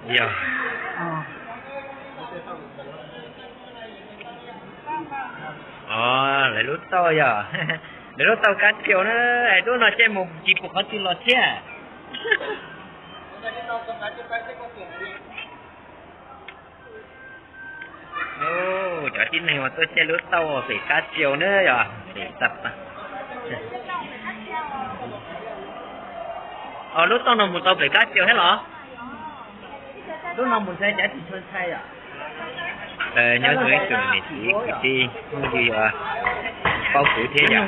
Yog. Lawv lub tauj yog, lawv lub tauj kab tsiau na, es lub no caij mus tsis pom qhov twg los thiab. Cov tib neeg uas tuaj caij lub tauj pem kab tsiau na yog pem ta pa. Os, lub tauj no mus tau pem kab tsiau thiab los? Lub no mus ntshai cav tsis tshua ntshai yom. Nyob zoo ib tsoom niam txiv kwv tij phooj ywg uas paub kuv thiab yom.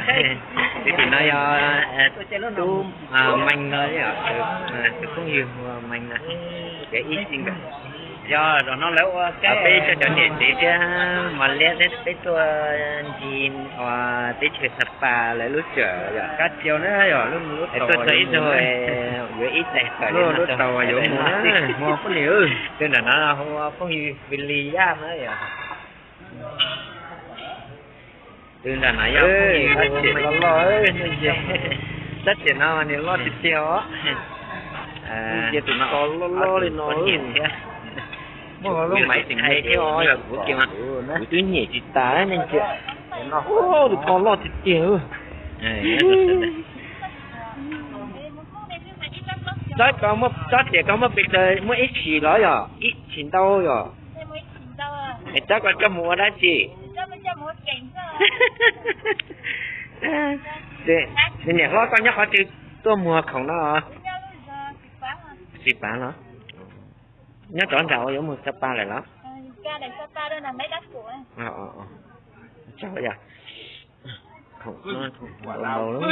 Tus tim no yog tub Meej no, tus phooj ywg hu ua Meej no, yog ib txij nkawm. Yog zaum no lawv ua peb coj cov niam tsev thiab mas liab thiab peb tuaj ncig teb chaws Xab Pas lawv lub tswm yom. Kab tsiau na yog lub, tuaj txog ib zaug yuav ib daig tawm lub tau yuav mus na, mus phooj ywg. Tus nram no hu ua phooj ywg Vis Lis Yaj na yom. Tus nram no yog phooj ywg Tab Txiam loj loj, Tab Txiam no nws loj tiag tiag os. Tus no loj loj li no thiab. Muaj lub maiv tseem hais thiab os, yog kuv kiag mas kuv twb nyiam tsis tas neej cia. Tus ko loj tiag tiag. Tab Txiam koj muaj pes tsawg, muaj ib tshim los yog ib tshim ntau yom? Es tab koj coj mus ua dab tsi? Niam hlob koj nyob qhov twg tuaj muag khoom no? Xis Pav los? Nyob rov nram uas yuav mus Xab Pas lawm los? Khoom no khoom ntau ntau.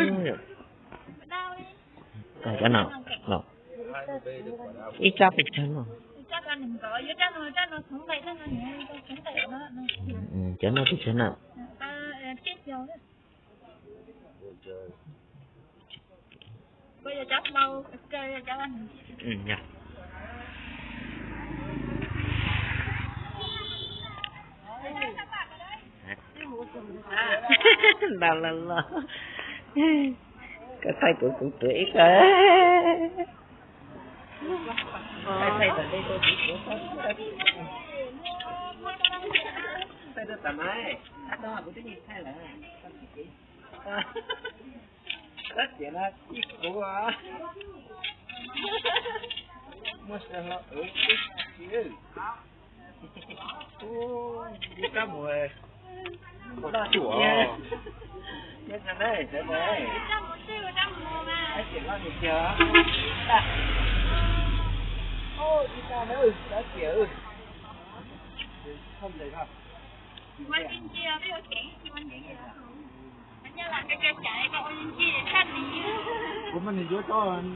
Cov no los? Ib tsab pes tsawg no? Cov no pes tsawg na? Ntau los los. Koj thaij kuv kuv tuav ib ko. Thaij rau tam mas, kuv twb thaij lawm. Tab Txiam no txij kuv muaj sawv hlo ua tib si. Ub, kab mus loj cuam. Nyob no na, sawv daws. Tab Txiam loj tiag tiag. Tab Txiam. Kuv muaj neeg yuav tso.